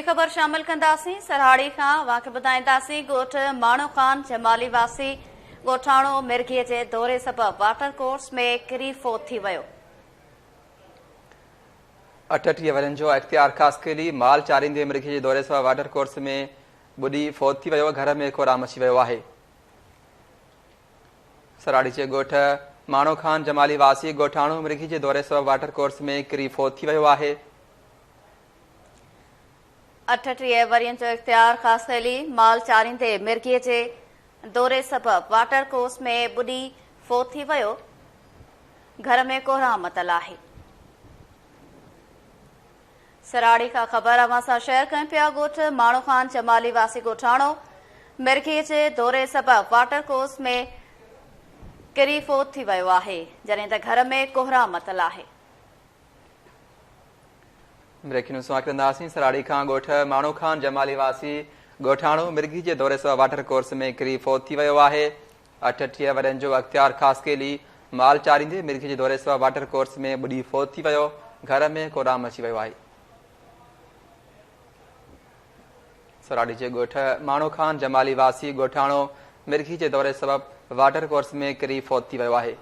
ٻي خبر شامل ڪنداسين سرهاڙي کان اوهان کي ٻڌائينداسين ڳوٺ ماڻو خان جمالي واسي ڳوٺاڻو مرگهي جي دوري سبب واٽر ڪورس ۾ ڪري فوت ٿي ويو. 38 ورهين جو اختيار خاصخيلي مال چاريندي مرگهي جي دوري سبب واٽر ڪورس ۾ ٻڏي فوت ٿي ويو، گهر ۾ ڪهرام مچي ويو آهي. سراڙي جي ڳوٺ ماڻو خان جمالي واسي ڳوٺاڻو مرگهي جي دوري سبب واٽر ڪورس ۾ ڪري فوت ٿي ويو آهي. 38 ورهين جو اختيار خاصخيلي مال چاريندي مرگهي جي دوري سبب واٽر ڪورس ۾ ٻڏي فوت ٿي ويو، گهر ۾ ڪهرام متل آهي. سراڙي کان خبر اوهان سان شيئر ڪيون پيا ڳوٺ ماڻو خان جمالي واسي ڳوٺاڻو مرگهي جي دوري سبب واٽر ڪورس ۾ ڪري فوت ٿي ويو آهي، جڏهن ته گهر ۾ ڪهرام متل آهي. بريڪنگ نيوز سان ڪنداسين سراڙي کان ڳوٺ ماڻو خان جمالي واسي ڳوٺاڻو مرگهي جي دوري سبب واٽر ڪورس ۾ ڪري فوت ٿي ويو آهي. 38 ورهين جو اختيار خاصخيلي مال چاريندي مرگهي جي دوري سبب واٽر ڪورس ۾ ٻڏي فوت ٿي ويو، گهر ۾ ڪهرام مچي ويو آهي. سراڙي جي ڳوٺ ماڻو خان جمالي واسي ڳوٺاڻو مرگهي جي دوري سبب واٽر ڪورس ۾ ڪري فوت ٿي ويو آهي.